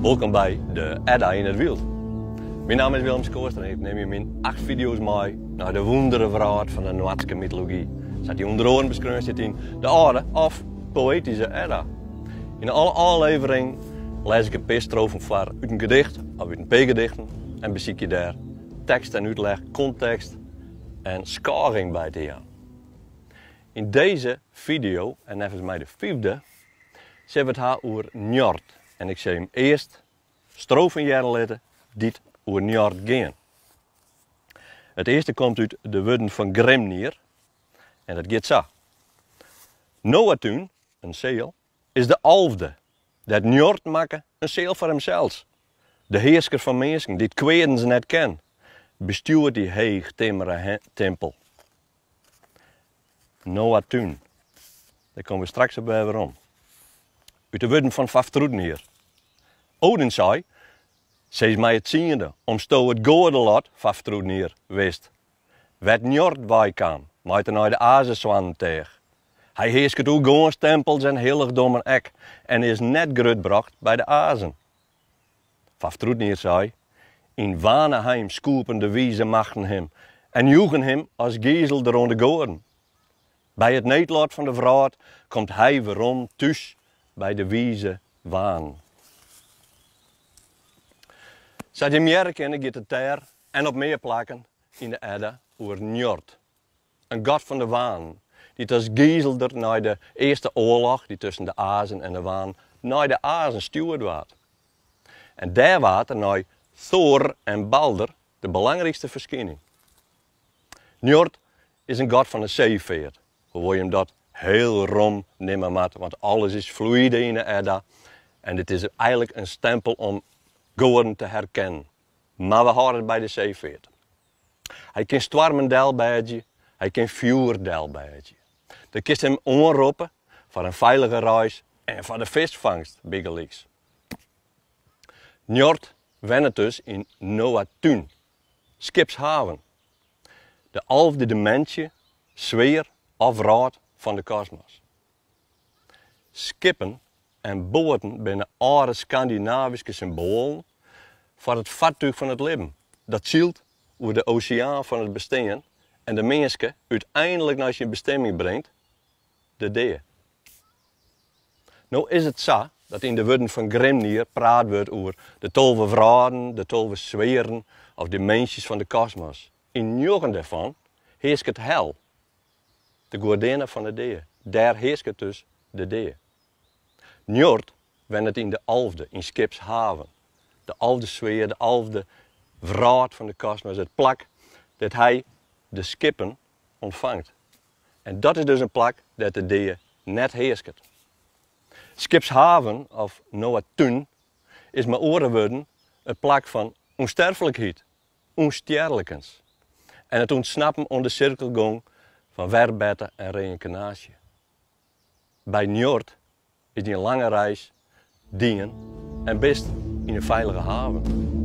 Wolkom by de Edda yn it Wyld. Myn namme is Willem Schoorstra en ik nim jim yn acht fideo's mei nei de wûndere wrâld fan de Noardske mytology, sa't dy ûnder oaren beskreaun stiet yn de âlde of poëtyske Edda. Yn alle ôfleveringen lês ik in pear strofen foar út in gedicht of út in pear gedichten en besykje dêr tekst en útleg, kontekst en skôging by te jaan. Yn dizze fideo, en neffens my de fyfde, sille we it ha oer Njord. En ik sil jim earst strofen hearre litte dy't oer Njord gean. It earste komt út de wurden fan Grimnir en dat giet sa. Noatún, in seal, is de alfde, dêr't Njord makke in seal foar himsels. De hearsker fan minsken, dy't kweadens net ken, bestjoert dy heech timmere timpel. Noatún. Dêr komme we straks op wer werom. Ut de wurden fan Vafthrûdnir. Odin sei, Sis my it tsiende, omsto it goadelot, Vafthrûdnir, wist. Wêr't Njord weikaam, mei't er nei de Azesoannen teach. Hy hearsket oer gâns tempels en hillichdommen ek en is net grutbrocht by de Azen. Vafthrûdnir sei, Yn Vanaheim skoepen de wize machten him en joegen him as gizelder oan de goaden. By it needlot fan de wrâld komt hy werom thús by de wize Wanen. Sa't jim hearre kinne giet it dêr en op mear plakken yn de Edda oer Njord. In god fan de Wanen, dy't as gizelder nei de earste oarloch, dy't tusken de Azen en de Wanen, nei de Azen stjoerd waard. En dêr waard er nei Thor en Balder de belangrykste ferskining. Njord is in god fan de seefeart, hoewol jim dat hiel rom nimme moatte, want alles is fluïde yn de Edda en dit is eigenlik in stempel om goaden te herkennen. Mar we hâlde it by de seefeart. Hy kin stoarmen delbêdzje, hy kin fjoer delbêdzje. Do kinst him oanroppe foar in feilige reis en foar de fiskfangst bygelyks. Njord wennet dus yn Noatún, skipshaven, de alfde diminsje, sfear of wrâld fan de kosmos. Skippen en boaten binne âlde Skandinavyske symboalen foar it fartúch fan it libben, dat sylt oer de oseaan fan it bestean en de minske úteinlik nei syn bestimming bringt, de dea. No is it sa dat yn de wurden fan Grimnir praat wurdt oer de 12 wrâlden, de 12 sfearen of diminsjes fan de kosmos. Yn njoggen dêrfan hearsket Hel, De goadinne fan de dea. Dêr hearsket dus de dea. Njord wennet yn de alfde, yn Skipshaven. De alfde sfear, de alfde wrâld fan de kosmos, it plak dêr't hy de skippen ûntfangt. En dat is dus in plak dêr't de dea net hearsket. Skipshaven, of Noatún, is mei oare wurden it plak fan ûnsterflikheid, ûnstjerlikens en it ûntsnappen oan de sirkelgong fan werberte en reynkarnaasje. By Njord is dyn lange reis dien en bist yn in feilige haven.